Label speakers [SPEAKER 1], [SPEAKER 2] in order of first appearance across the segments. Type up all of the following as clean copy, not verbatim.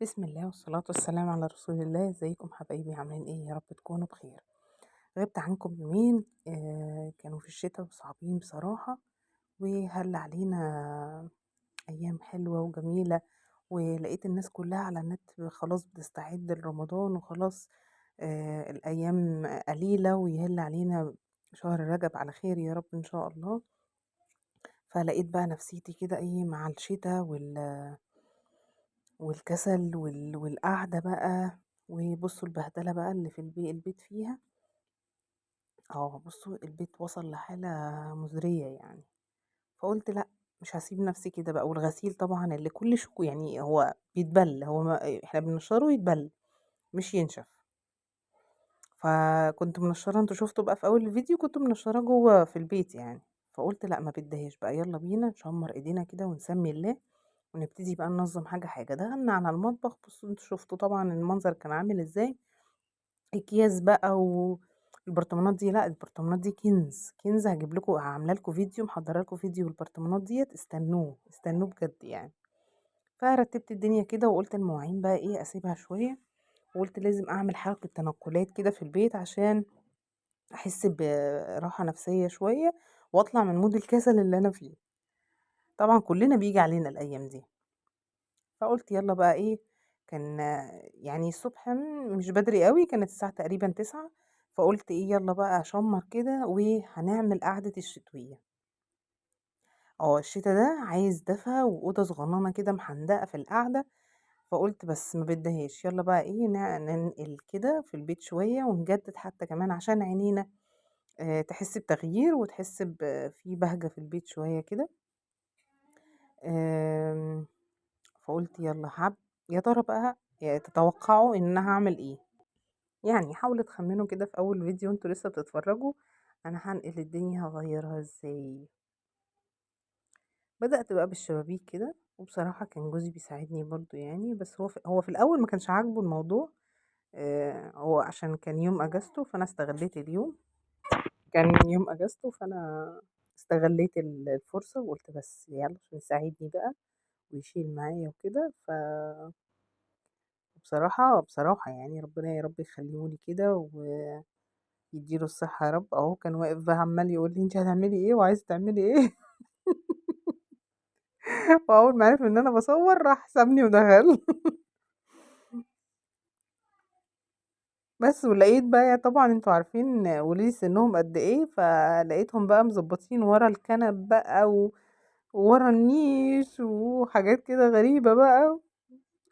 [SPEAKER 1] بسم الله والصلاة والسلام على رسول الله. ازيكم حبايبي؟ عاملين ايه؟ يا رب تكونوا بخير. غبت عنكم يومين، كانوا في الشتاء وصعبين بصراحة، وهل علينا ايام حلوة وجميلة، ولقيت الناس كلها على النت خلاص بتستعد لرمضان، وخلاص الايام قليلة ويهل علينا شهر رجب على خير يا رب ان شاء الله. فلقيت بقى نفسيتي كده ايه مع الشتاء والكسل والقعدة بقى. وبصوا البهدلة بقى اللي في البيت فيها. بصوا البيت وصل لحالة مزرية يعني. فقلت لا مش هسيب نفسي كده بقى. والغسيل طبعا اللي كل شكو يعني هو بيتبل، هو ما احنا بنشره يتبل مش ينشف. فكنت منشره، انتوا شفتوا بقى في اول الفيديو كنت منشره جوه في البيت يعني. فقلت لا ما بديهاش بقى، يلا بينا نشمر ايدينا كده ونسمي الله ونبتدي بقى ننظم حاجة حاجة. دخلنا على المطبخ، بصوا انتوا شفتوا طبعا المنظر كان عامل ازاي، اكياس بقى والبرطمانات دي. لا البرطمانات دي كنز كنز، هجيب لكم، هعمل لكم فيديو، محضرة لكم فيديو بالبرطمانات ديت، استنوه استنوه بجد يعني. فرتبت الدنيا كده وقلت المواعين بقى ايه اسيبها شوية، وقلت لازم اعمل حركة تنقلات كده في البيت عشان احس براحة نفسية شوية واطلع من mood الكسل اللي انا فيه. طبعا كلنا بيجي علينا الايام دي. فقلت يلا بقى ايه، كان يعني الصبح مش بدري قوي، كانت الساعة تقريبا 9. فقلت ايه يلا بقى اشمر كده وهنعمل قعدة الشتوية. الشتا ده عايز دفا وأوضة صغننة كده محندقة في القعدة. فقلت بس ما بدهاش، يلا بقى ايه ننقل كده في البيت شوية ونجدد حتى كمان عشان عينينا تحس بتغيير وتحس في بهجة في البيت شوية كده. فقلت يلا يا ترى بقى تتوقعوا ان انا هعمل ايه؟ يعني حاولوا تخمنوا كده في اول فيديو انتوا لسه بتتفرجوا انا هنقل الدنيا هغيرها ازاي. بدأت بقى بالشبابيك كده، وبصراحة كان جوزي بيساعدني برضو يعني، بس هو في الاول ما كانش عاجبه الموضوع، هو عشان كان يوم اجازته فانا استغليت اليوم، كان يوم اجازته فانا استغليت الفرصة وقلت بس يلا عشان يساعدني بقى ويشيل معايا وكده. ف بصراحة يعني ربنا يا رب يخليهولي كده ويديله الصحة يا رب. اهو كان واقف بقى عمال يقول لي انت هتعملي ايه وعايزة تعملي ايه. واول ما عرف ان انا بصور راح سابني ودخل. بس ولقيت بقى طبعا انتوا عارفين ولادي سنهم قد ايه، فلقيتهم بقى مظبطين ورا الكنب بقى وورا النيش وحاجات كده غريبة بقى،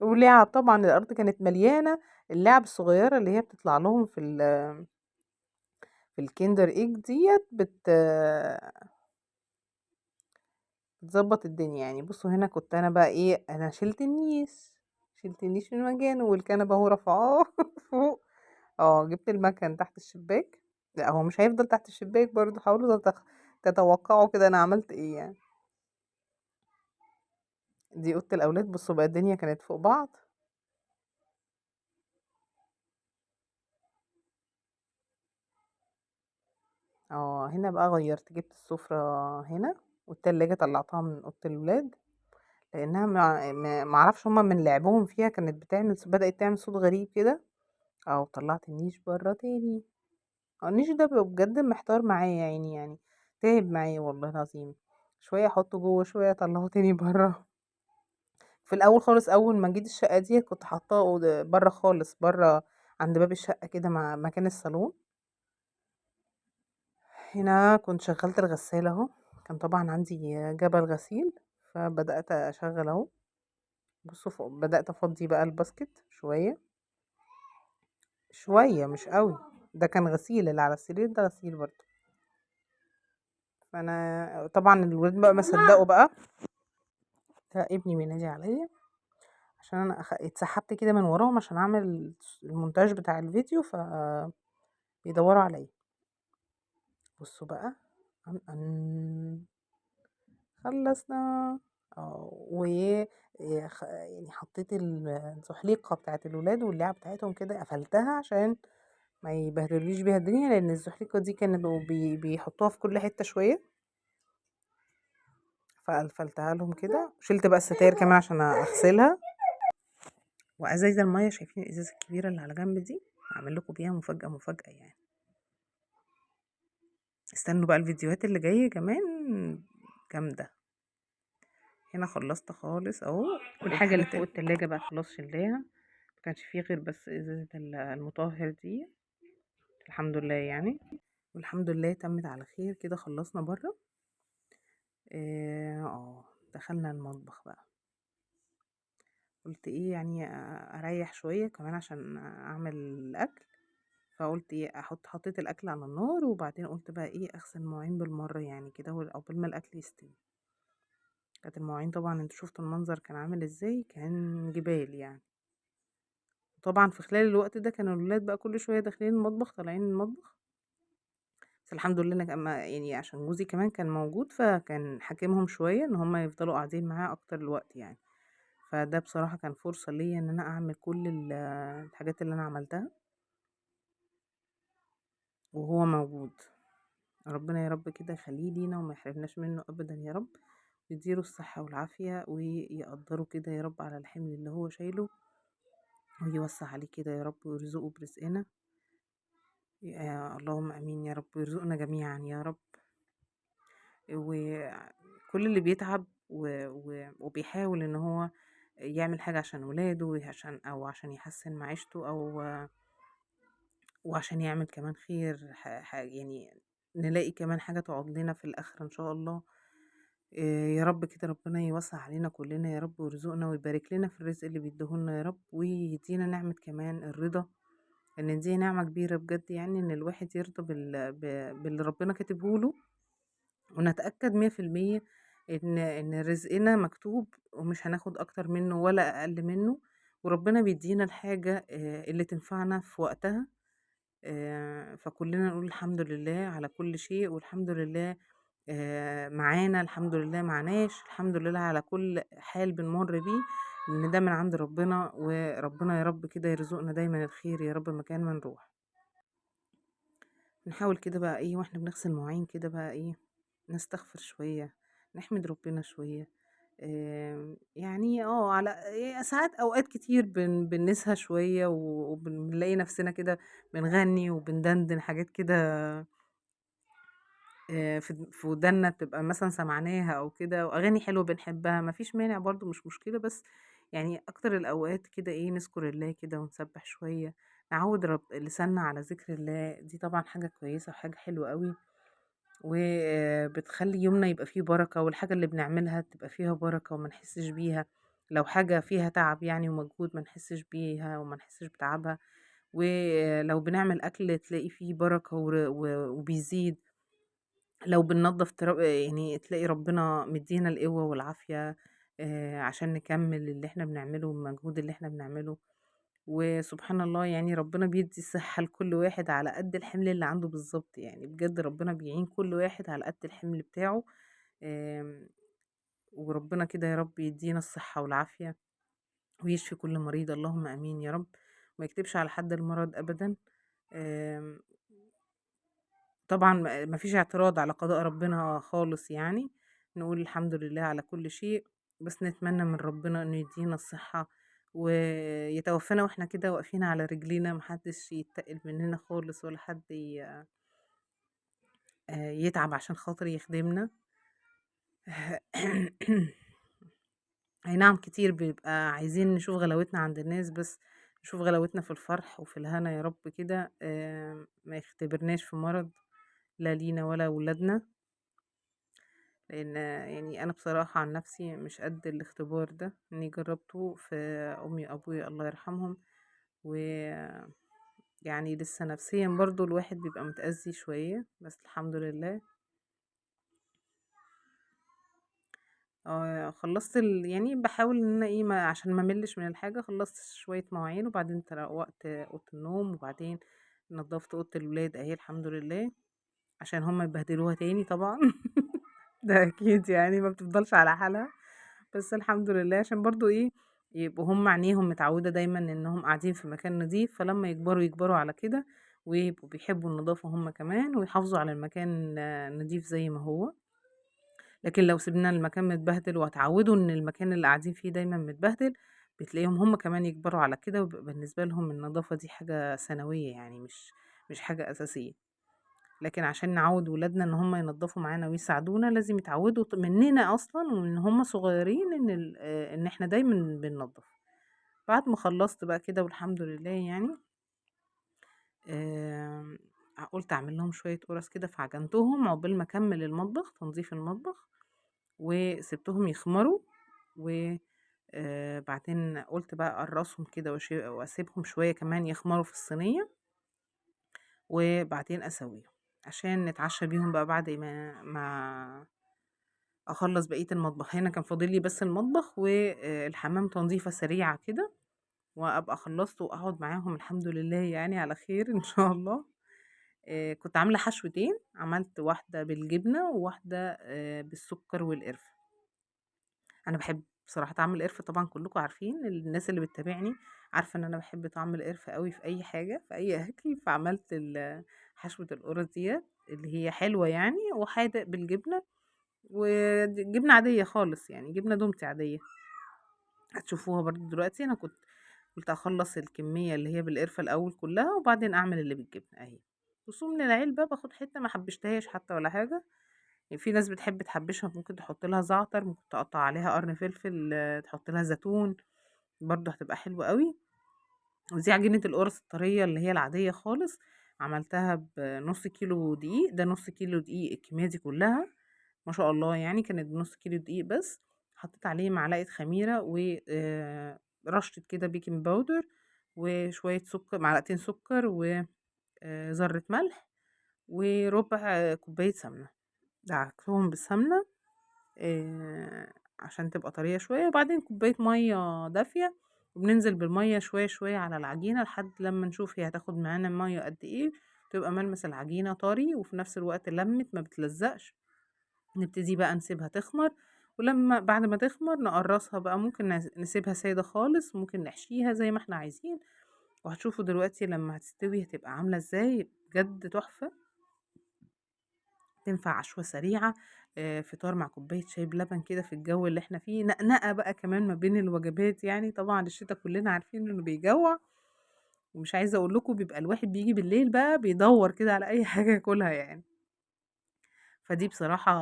[SPEAKER 1] ولعب. طبعا الارض كانت مليانة اللعب الصغيرة اللي هي بتطلع لهم في الكندر ايج ديت، بتظبط الدنيا يعني. بصوا هنا كنت انا بقى ايه، انا شلت النيش، شلت النيش من مكانه، والكنبة اهو رفعاه فوق. جبت المكن تحت الشباك. لا هو مش هيفضل تحت الشباك برضو، حاولوا تتوقعوا كده انا عملت ايه يعني. دي اوضة الاولاد، بصوا بقى الدنيا كانت فوق بعض. هنا بقى غيرت، جبت السفرة هنا، والتلاجة طلعتها من اوضة الولاد لانها ما اعرفش هما من لعبهم فيها كانت بدأت تعمل صوت غريب كده. طلعت النيش بره تاني. النيش ده بجد محتار معايا يعني تعب معايا والله العظيم، شوية احطه جوه شوية اطلعه تاني بره. في الاول خالص اول ما جيت الشقة دي كنت حاطاه بره خالص، بره عند باب الشقة كده مع مكان الصالون. هنا كنت شغلت الغسالة اهو، كان طبعا عندي جبل غسيل فبدأت اشغل اهو. بصوا فوق بدأت افضي بقى الباسكت شوية شوية مش قوي، ده كان غسيل اللي على السرير ده غسيل برضو. فانا طبعا الولاد بقى ما صدقوا بقى، ده ابني بينادي عليا عشان انا اتسحبت كده من وراهم عشان اعمل المونتاج بتاع الفيديو، ف بيدوروا عليا. بصوا بقى خلصنا. و حطيت الزحليقة بتاعت الولاد واللعب بتاعتهم كده، قفلتها عشان ما يبهدلوش بيها الدنيا، لان الزحليقة دي كانوا بيحطوها في كل حتة شوية، فقفلتها لهم كده. شلت بقى الستاير كمان عشان اغسلها. وأزايز المَيّة شايفين الإزازة الكبيرة اللي على جنب دي، هاعمل لكم بيها مفاجأة، مفاجأة يعني. استنوا بقى الفيديوهات اللي جاية كمان جامدة. هنا خلصت خالص أهو، والحاجة اللي
[SPEAKER 2] والحاجات
[SPEAKER 1] فوق التلاجة بقى خلاص شلناها، ما كانش فيه غير بس إزازة المطهر دي، الحمد لله يعني، والحمد لله تمت على خير كده. خلصنا بره، دخلنا المطبخ بقى. قلت ايه يعني اريح شوية كمان عشان اعمل الاكل، فقلت ايه حطيت الاكل على النار، وبعدين قلت بقى ايه اغسل المواعين بالمرة يعني كده، قبل ما الاكل يستوي. كانت المواعين طبعا انتوا شفتوا المنظر كان عامل ازاي، كان جبال يعني. طبعا في خلال الوقت ده كانوا الولاد بقى كل شوية داخلين المطبخ طالعين المطبخ، بس الحمد لله انا يعني عشان جوزي كمان كان موجود، فكان حاكمهم شوية ان هم يفضلوا قاعدين معاه اكتر الوقت يعني. فده بصراحة كان فرصة ليا ان انا اعمل كل الحاجات اللي انا عملتها وهو موجود. ربنا يا رب كده يخليه لينا وما يحرمناش منه ابدا يا رب، يديله الصحة والعافية ويقدره كده يا رب على الحمل اللي هو شايله، ويوسع عليه كده يا رب، ويرزقه برزقنا يا اللهم امين يا رب، ويرزقنا جميعا يا رب. وكل اللي بيتعب وبيحاول ان هو يعمل حاجة عشان ولاده، او عشان يحسن معيشته، وعشان يعمل كمان خير، يعني نلاقي كمان حاجة تقعد لنا في الآخرة إن شاء الله. يا رب كده ربنا يوسع علينا كلنا يا رب، ويرزقنا ويبارك لنا في الرزق اللي بيديهولنا يا رب، ويدينا نعمة كمان الرضا، لأن دي نعمة كبيرة بجد يعني، إن الواحد يرضى باللي ربنا كاتبهوله، ونتأكد 100% إن رزقنا مكتوب ومش هناخد أكتر منه ولا أقل منه، وربنا بيدينا الحاجة اللي تنفعنا في وقتها. فكلنا نقول الحمد لله على كل شيء، والحمد لله معانا، الحمد لله معناش، الحمد لله على كل حال بنمر بيه، إن ده من عند ربنا، وربنا يا رب كده يرزقنا دايما الخير يا رب مكان ما نروح. نحاول كده بقى ايه واحنا بنغسل مواعين كده بقى ايه نستغفر شوية، نحمد ربنا شوية. يعني على ساعات اوقات كتير بننسها شوية، وبنلاقي نفسنا كده بنغني وبندندن حاجات كده، في ودنا بتبقى مثلا سمعناها او كده، واغاني حلوة بنحبها، ما فيش مانع برضو، مش مشكلة، بس يعني اكتر الاوقات كده ايه نذكر الله كده ونسبح شوية، نعود لساننا على ذكر الله. دي طبعا حاجة كويسة وحاجة حلوة قوي، وبتخلي يومنا يبقى فيه بركة، والحاجة اللي بنعملها تبقى فيها بركة وما نحسش بيها. لو حاجة فيها تعب يعني ومجهود ما نحسش بيها وما نحسش بتعبها، ولو بنعمل أكل تلاقي فيه بركة وبيزيد. لو بننظف يعني تلاقي ربنا مدينا القوة والعافية عشان نكمل اللي احنا بنعمله والمجهود اللي احنا بنعمله. وسبحان الله يعني ربنا بيدي الصحة لكل واحد على قد الحمل اللي عنده بالظبط، يعني بجد ربنا بيعين كل واحد على قد الحمل بتاعه. وربنا كده يا رب يدينا الصحة والعافية ويشفي كل مريض، اللهم امين يا رب، ما يكتبش على حد المرض ابدا. طبعا ما فيش اعتراض على قضاء ربنا خالص يعني، نقول الحمد لله على كل شيء، بس نتمنى من ربنا انه يدينا الصحة ويتوفانا واحنا كده واقفين على رجلينا، محدش يتقل مننا خالص ولا حد يتعب عشان خاطر يخدمنا. اي نعم كتير بيبقى عايزين نشوف غلاوتنا عند الناس، بس نشوف غلاوتنا في الفرح وفي الهنا يا رب كده، ما يختبرناش في مرض لا لينا ولا ولادنا، لان يعني انا بصراحة عن نفسي مش قد الاختبار ده، اني جربته في امي وابويا الله يرحمهم، و يعني لسه نفسيا برضو الواحد بيبقى متأذي شوية، بس الحمد لله. خلصت يعني بحاول ان انا ايه ما عشان ما ملش من الحاجة، خلصت شوية مواعين وبعدين وقت اوضة النوم، وبعدين نظفت اوضة الولاد اهي الحمد لله، عشان هم يبهدلوها تاني طبعا. ده اكيد يعني ما بتفضلش على حالها، بس الحمد لله عشان برضو ايه يبقوا هم عينيهم متعودة دايما انهم قاعدين في مكان نظيف، فلما يكبروا يكبروا على كده ويبقوا بيحبوا النظافة هم كمان، ويحافظوا على المكان نظيف زي ما هو. لكن لو سيبنا المكان متبهدل واتعودوا ان المكان اللي قاعدين فيه دايما متبهدل، بتلاقيهم هم كمان يكبروا على كده، وبيبقى بالنسبة لهم النضافة دي حاجة ثانوية يعني، مش حاجة أساسية. لكن عشان نعوّد ولادنا إن هم ينضفوا معانا ويساعدونا، لازم يتعودوا مننا أصلًا ومن هم صغيرين إن ال إن إحنا دايمًا بننضف. بعد ما خلّصت بقى كده والحمد لله يعني، آمم، قُلت أعمل لهم شوية قُرَص كده، فعجنتهم عقبال ما أكمّل المطبخ، تنضيف المطبخ، وسِبتهم يخمروا، و بعدين قُلت بقى أقرّصهم كده وأسيبهم شوية كمان يخمروا في الصينية، وبعدين أسويهم عشان نتعشى بيهم بقى بعد ما أخلّص بقية المطبخ. هنا كان فاضل لي بس المطبخ والحمام تنضيفة سريعة كده، وأبقى خلّصت وأقعد معاهم الحمد لله يعني على خير إن شاء الله. كنت عاملة حشوتين، عملت واحدة بالجبنة وواحدة بالسكر والقرفة. أنا باحب بصراحة طعم القرفة، طبعًا كلكم عارفين، الناس اللي بتتابعني عارفة إن أنا باحب طعم القرفة أوي في أي حاجة، في أي أكل، فعملت حشوة القرص ديّة اللي هي حلوة يعني، وحادق بالجبنة، وجبنة عادية خالص يعني، جبنة دومتي عادية. هتشوفوها برضه دلوقتي. أنا كنت قُلت أخلّص الكمية اللي هي بالقرفة الأول كلها، وبعدين أعمل اللي بالجبنة أهي. بُصّوا من العلبة باخد حتة ما حبشتهاش حتى ولا حاجة، يعني في ناس بتحب تحبشها، ممكن تحط لها زعتر، ممكن تقطع عليها قرن فلفل، تحط لها زيتون، برضه هتبقى حلوة أوي. ودي عجينة القرص الطرية اللي هي العادية خالص، عملتها بنص كيلو دقيق، ده نص كيلو دقيق الكمية دي كلها ما شاء الله يعني، كانت بنص كيلو دقيق بس. حطيت عليه معلقة خميرة و رشة كده baking powder وشوية سكر، معلقتين سكر و ذرة ملح وربع كوباية سمنة. دعكتهم بالسمنة عشان تبقى طرية شوية، وبعدين كوباية مية دافية، وبننزل بالمية شوية شوية على العجينة لحد لما نشوف هي هتاخد معانا مية قد ايه، تبقى ملمس العجينة طري وفي نفس الوقت لمت ما بتلزقش. نبتدي بقى نسيبها تخمر، ولما بعد ما تخمر نقرصها بقى، ممكن نسيبها سايدة خالص، ممكن نحشيها زي ما احنا عايزين. وهتشوفوا دلوقتي لما هتستوي هتبقى عاملة ازاي، بجد تحفة. تنفع عشوة سريعة، فطار مع كوباية شاي بلبن كده في الجو اللي احنا فيه، نقنقة بقى كمان ما بين الوجبات يعني. طبعا الشتا كلنا عارفين انه بيجوع، ومش عايزة اقول لكم بيبقى الواحد بيجي بالليل بقى بيدور كده على اي حاجة ياكلها يعني. فدي بصراحة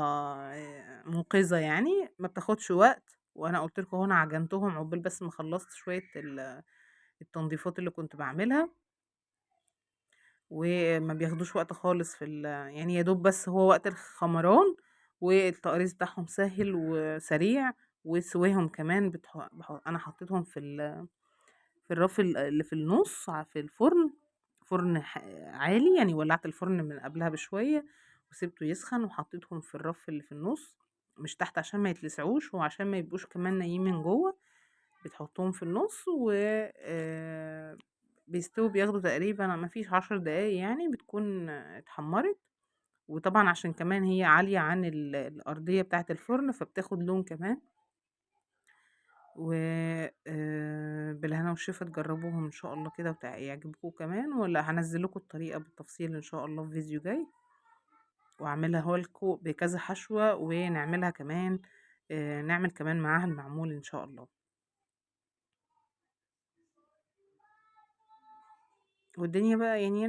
[SPEAKER 1] منقذة يعني، ما بتاخدش وقت. وانا قلت لكم هنا عجنتهم عقبال بس ما خلصت شوية التنظيفات اللي كنت بعملها، وما بياخدوش وقت خالص في يعني يا دوب بس هو وقت الخمران، والتقريص بتاعهم سهل وسريع، وسواهم كمان انا حطيتهم في في الرف اللي في النص في الفرن، فرن عالي يعني، ولعت الفرن من قبلها بشوية وسبته يسخن، وحطيتهم في الرف اللي في النص مش تحت عشان ما يتلسعوش وعشان ما يبقوش كمان نايمين من جوه. بتحطهم في النص و بيستووا، بياخدوا تقريبا ما فيش 10 دقايق يعني بتكون اتحمرت. وطبعا عشان كمان هي عالية عن الأرضية بتاعة الفرن فبتاخد لون كمان. و بالهنا والشفا تجربوهم ان شاء الله كده ويعجبكم كمان، ولا هنزل لكم الطريقة بالتفصيل ان شاء الله في فيديو جاي، واعملها لكم بكذا حشوة، ونعملها كمان نعمل كمان معاها المعمول ان شاء الله. والدنيا بقى يعني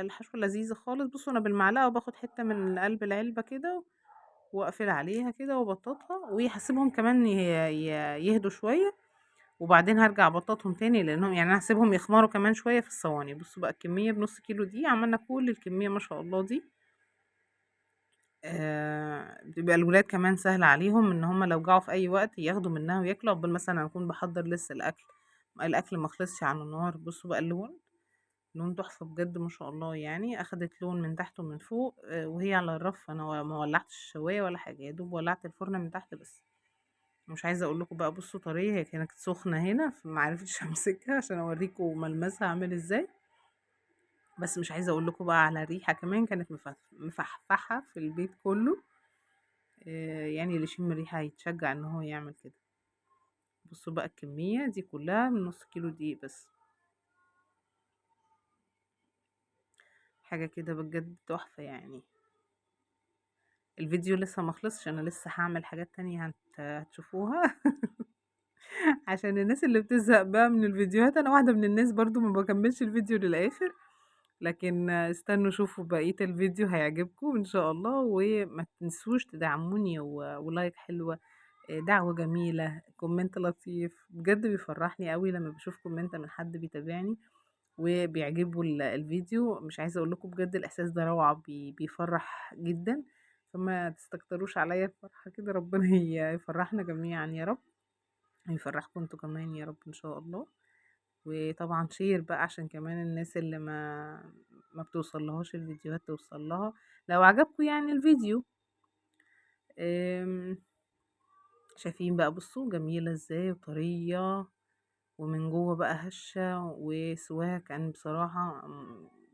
[SPEAKER 1] الحشوة لذيذة خالص. بصوا انا بالمعلقة وباخد حتة من قلب العلبة كده واقفل عليها كده وبططها، وهسيبهم كمان يهدوا شوية، وبعدين هرجع ابططهم تاني، لانهم يعني انا هسيبهم يخمروا كمان شوية في الصواني. بصوا بقى الكمية بنص كيلو دي عملنا كل الكمية ما شاء الله دي. بيبقى الولاد كمان سهل عليهم ان هم لو جعوا في اي وقت ياخدوا منها وياكلوا، قبل مثلا اكون بحضر لسه الاكل ما خلصش على النار. بصوا بقى اللون، لون تحفة بجد ما شاء الله يعني، اخدت لون من تحت ومن فوق، وهي على الرف. انا ما ولعتش الشواية ولا حاجة، يا دوب ولعت الفرن من تحت بس. مش عايزة اقول لكم بقى، بصوا طرية، هي كانت سخنة هنا فما عرفتش امسكها عشان اوريكم ملمسها عامل ازاي، بس مش عايزة اقول لكم بقى على الريحة كمان، كانت مفحفحة في البيت كله. يعني اللي يشم الريحة هيتشجع ان هو يعمل كده. بصوا بقى الكمية دي كلها من نص كيلو دقيق بس، حاجة كده بجد تحفة يعني. الفيديو لسه ما خلصش، انا لسه هعمل حاجات تانية هتشوفوها. عشان الناس اللي بتزهق بقى من الفيديوهات، أنا واحدة من الناس برضه ما باكمّلش الفيديو للآخر، لكن استنوا شوفوا بقية الفيديو هيعجبكم إن شاء الله، وما تنسوش تدعموني و like حلوة، دعوة جميلة، comment لطيف، بجد بيفرّحني أوي لمّا باشوف comment من حد بيتابعني وبيعجبه الفيديو، مش عايزة أقول لكم بجد الإحساس ده روعة، بيفرّح جدًا، فما تستكتروش عليّا الفرحة كده، ربنا يفرّحنا جميعًا يا رب، ويفرّحكم أنتم كمان يا رب إن شاء الله. وطبعًا share بقى عشان كمان الناس اللي ما بتوصلهاش الفيديوهات توصل لها، لو عجبكم يعني الفيديو. آمم، شايفين بقى بصوا جميلة إزاي وطرية، ومن جوه بقى هشة، وسواها كان بصراحة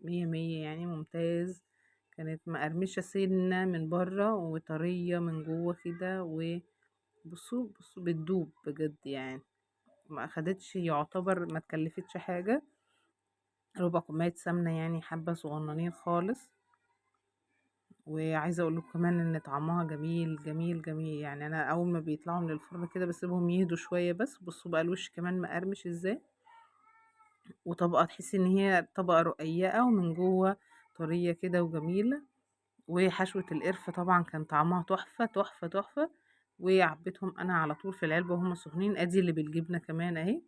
[SPEAKER 1] مية مية يعني ممتاز، كانت مقرمشة سنة من برا وطرية من جوه كده، وبصوا بتدوب بجد يعني، ما أخدتش يعتبر ما تكلفتش حاجة، ربع كوباية سمنة يعني حبة صغننين خالص. وعايزة اقول لكم كمان ان طعمها جميل جميل جميل يعني، انا اول ما بيطلعوا من الفرن كده بسيبهم يهدوا شوية بس، بصوا بقى الوش كمان مقرمش ازاي، وطبقة تحسي ان هي طبقة رقيقة ومن جوه طرية كده وجميلة. وحشوة القرفة طبعا كان طعمها تحفة تحفة تحفة، وعبيتهم انا على طول في العلبة وهم سخنين. ادي اللي بالجبنة كمان اهي.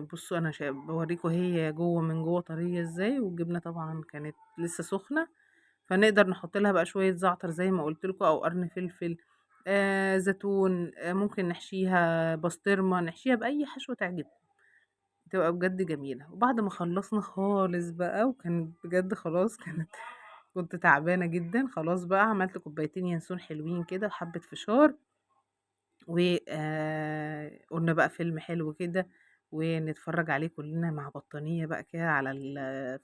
[SPEAKER 1] بصوا انا بوريكم هي جوه من جوه طرية ازاي، والجبنة طبعا كانت لسه سخنة، فنقدر نحط لها بقى شوية زعتر زي ما قلت لكم، او قرن فلفل، زيتون، ممكن نحشيها بسطرمة، نحشيها بأي حشوة تعجبكم، بتبقى بجد جميلة. وبعد ما خلصنا خالص بقى، وكانت بجد خلاص كنت تعبانة جدا خلاص بقى، عملت كوبايتين ينسون حلوين كده وحبة فشار، و قلنا بقى فيلم حلو كده ونتفرج عليه كلنا مع بطانية بقى كده على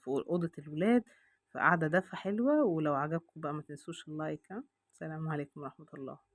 [SPEAKER 1] في أوضة الولاد، فقعدة دفا حلوة. ولو عجبكم بقى ما تنسوش اللايك. ها، السلام عليكم ورحمة الله.